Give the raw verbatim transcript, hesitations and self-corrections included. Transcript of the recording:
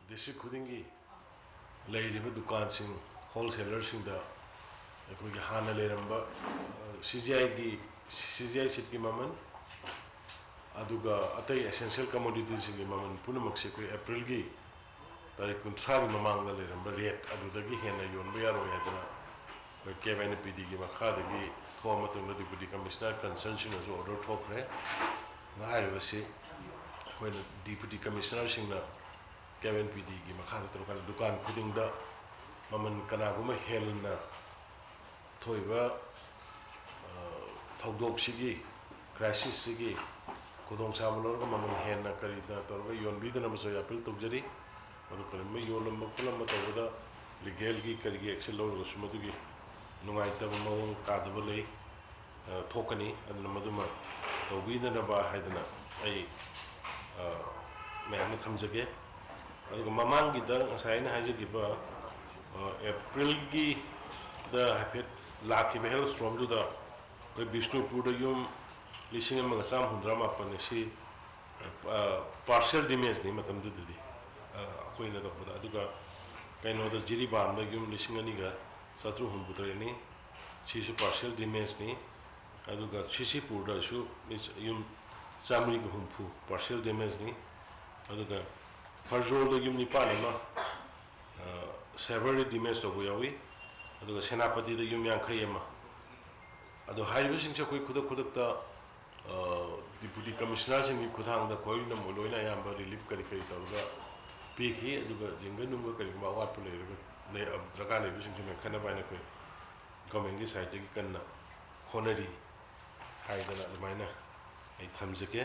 District ꯈꯨꯗꯤꯡꯒꯤ ꯂꯩꯔꯤꯕ ꯗꯨꯀꯥꯟꯁꯤꯡ, ꯍꯣꯜꯁꯦꯂꯔꯁꯤꯡꯗ ꯑꯩꯈꯣꯏꯒꯤ ꯍꯥꯟꯅ ꯂꯩꯔꯝꯕ ꯁꯤ ꯖꯤ ꯑꯥꯏꯒꯤ, ꯁꯤ ꯖꯤ ꯑꯥꯏ ꯁꯤꯠꯀꯤ ꯃꯃꯜ, ꯑꯗꯨꯒ ꯑꯇꯩ ꯑꯦꯁꯦꯟꯁꯤꯌꯦꯜ ꯀꯃꯣꯗꯤꯇꯤꯁꯤꯡꯒꯤ ꯃꯃꯜ ꯄꯨꯝꯅꯃꯛꯁꯦ ꯑꯩꯈꯣꯏ ꯑꯦꯄ꯭ꯔꯤꯜꯒꯤ ꯇꯥꯔꯤꯛ ꯀꯨꯟꯊ꯭ꯔꯥꯒꯤ ꯃꯃꯥꯡꯗ ꯂꯩꯔꯝꯕ ꯔꯦꯠ ꯑꯗꯨꯗꯒꯤ ꯍꯦꯟꯅ ꯌꯣꯟꯕ ꯌꯥꯔꯣꯏ ꯍꯥꯏꯗꯅ ꯑꯩꯈꯣꯏ ꯀꯦꯞ ꯑꯦꯟ ꯄꯤ ꯗꯤꯒꯤ ꯃꯈꯥꯗꯒꯤ ꯊꯣꯛꯑ ꯃꯇꯨꯡꯗ ꯗꯤꯄꯨꯇꯤ ꯀꯃꯤꯁꯅꯔ ꯀꯟꯁꯔꯟꯁꯤꯡꯅꯁꯨ ꯑꯣꯔꯗꯔ ꯊꯣꯛꯈ꯭ꯔꯦ꯫ ꯍꯥꯏꯔꯤꯕꯁꯤ ꯑꯩꯈꯣꯏꯅ ꯗꯤꯄꯨꯇꯤ ꯀꯃꯤꯁꯅꯔꯁꯤꯡꯅ ꯀꯦꯞ ꯑꯦꯟ ꯄꯤ ꯗꯤꯒꯤ ꯃꯈꯥꯗ ꯇꯧꯔꯀꯥꯟꯗ ꯗꯨꯀꯥꯟ ꯈꯨꯗꯤꯡꯗ ꯃꯃꯜ ꯀꯅꯥꯒꯨꯝꯕ ꯍꯦꯟꯅ ꯊꯣꯛꯏꯕ, ꯑ, ꯊꯧꯗꯣꯛꯁꯤꯒꯤ, ꯀ꯭ꯔꯥꯏꯁꯤꯁꯁꯤꯒꯤ ꯈꯨꯗꯣꯡꯆꯥꯕ ꯂꯧꯔꯒ ꯃꯃꯜ ꯍꯦꯟꯅ ꯀꯔꯤꯅ ꯇꯧꯔꯒ ꯌꯣꯟꯕꯤꯗꯅꯕꯁꯨ ꯑꯩ ꯑꯄꯤꯜ ꯇꯧꯖꯔꯤ꯫ ꯑꯗꯨ ꯀꯔꯤꯒꯨꯝꯕ ꯌꯣꯜꯂꯝꯕ ꯈꯣꯠꯂꯝꯕ ꯇꯧꯕꯗ ꯂꯤꯒꯦꯜꯒꯤ ꯀꯔꯤꯒꯤ ꯑꯦꯛꯁꯟ ꯂꯧꯔꯒꯁꯨ ꯃꯗꯨꯒꯤ ꯅꯨꯡꯉꯥꯏꯇꯕ ꯃꯑꯣꯡ ꯇꯥꯗꯕ ꯂꯩ, ꯑ, ꯊꯣꯛꯀꯅꯤ꯫ ꯑꯗꯨꯅ ꯃꯗꯨꯃ ꯇꯧꯕꯤꯗꯅꯕ ꯍꯥꯏꯗꯅ ꯑꯩ, ꯑ, ꯃꯌꯥꯝꯗ ꯊꯝꯖꯒꯦ꯫ ꯑꯗꯨꯒ ꯃꯃꯥꯡꯒꯤꯗ ꯉꯁꯥꯏ ꯑꯩꯅ ꯍꯥꯏꯖꯈꯤꯕ, ꯑ, ꯑꯦꯄ꯭ꯔꯤꯜꯒꯤꯗ ꯍꯥꯏꯐꯦꯠ ꯂꯥꯛꯈꯤꯕ ꯍꯦꯜ ꯁ꯭ꯇꯣꯔꯝꯗꯨꯗ ꯑꯩꯈꯣꯏ ꯕꯤꯁꯅꯨꯄꯨꯔꯗ ꯌꯨꯝ ꯂꯤꯁꯤꯡ ꯑꯃꯒ ꯆꯥꯝꯃ ꯍꯨꯝꯗ꯭ꯔꯥ ꯃꯥꯄꯟꯅꯤ꯫ ꯁꯤ, ꯑ, ꯄꯥꯔꯁꯦꯜ ꯗꯦꯃꯦꯖꯅꯤ ꯃꯇꯝꯗꯨꯗꯗꯤ, ꯑ, ꯑꯩꯈꯣꯏꯅ ꯇꯧꯕꯗ꯫ ꯑꯗꯨꯒ ꯀꯩꯅꯣꯗ ꯖꯤꯔꯤꯕꯥꯝꯗ ꯌꯨꯝ ꯂꯤꯁꯤꯡ ꯑꯅꯤꯒ ꯆꯥꯇ꯭ꯔꯨꯛ ꯍꯨꯝꯐꯨ ꯇꯔꯦꯠꯅꯤ꯫ ꯁꯤꯁꯨ ꯄꯥꯔꯁꯦꯜ ꯗꯦꯃꯦꯖꯅꯤ꯫ ꯑꯗꯨꯒ ꯁꯤꯁꯤꯄꯨꯔꯗꯁꯨ ꯃꯤ ꯌꯨꯝ ꯆꯥꯃꯔꯤꯒ ꯍꯨꯝꯐꯨ ꯄꯥꯔꯁꯦꯜ ꯗꯦꯃꯦꯖꯅꯤ꯫ ꯑꯗꯨꯒ ꯐꯔꯖꯣꯜꯗ ꯌꯨꯝ ꯅꯤꯄꯥꯟ ꯑꯃ, ꯑ, ꯁꯦꯚꯔꯂꯤ ꯗꯦꯃꯦꯖ ꯇꯧꯕ ꯌꯥꯎꯏ꯫ ꯑꯗꯨꯒ ꯁꯦꯅꯥꯄꯇꯤꯗ ꯌꯨꯝ ꯌꯥꯡꯈꯩ ꯑꯃ꯫ ꯑꯗꯣ ꯍꯥꯏꯔꯤꯕꯁꯤꯡꯁꯦ ꯑꯩꯈꯣꯏ ꯈꯨꯗꯛ ꯈꯨꯗꯛꯇ, ꯑ, ꯗꯤꯄꯨꯇꯤ ꯀꯃꯤꯁꯅꯔꯁꯤꯡꯒꯤ ꯈꯨꯠꯊꯥꯡꯗ ꯑꯩꯈꯣꯏꯅ ꯑꯃꯨꯛ ꯂꯣꯏꯅ ꯑꯌꯥꯝꯕ ꯔꯤꯂꯤꯐ ꯀꯔꯤ ꯀꯔꯤ ꯇꯧꯔꯒ ꯄꯤꯈꯤ꯫ ꯑꯗꯨꯒ ꯖꯤꯡꯒ ꯅꯨꯡꯒ ꯀꯔꯤꯒꯨꯝꯕ ꯑꯋꯥꯠꯄ ꯂꯩꯔꯒ, ꯂꯩ-, ꯑ, ꯗꯔꯀꯥꯔ ꯂꯩꯕꯁꯤꯡꯁꯨ ꯃꯦꯟꯈꯠꯅꯕ ꯍꯥꯏꯅ ꯑꯩꯈꯣꯏ ꯒꯣꯔꯃꯦꯟꯒꯤ ꯁꯥꯏꯠꯇꯒꯤ ꯀꯟꯅ ꯍꯣꯠꯅꯔꯤ ꯍꯥꯏꯗꯅ ꯑꯗꯨꯃꯥꯏꯅ ꯑꯩ ꯊꯝꯖꯒꯦ꯫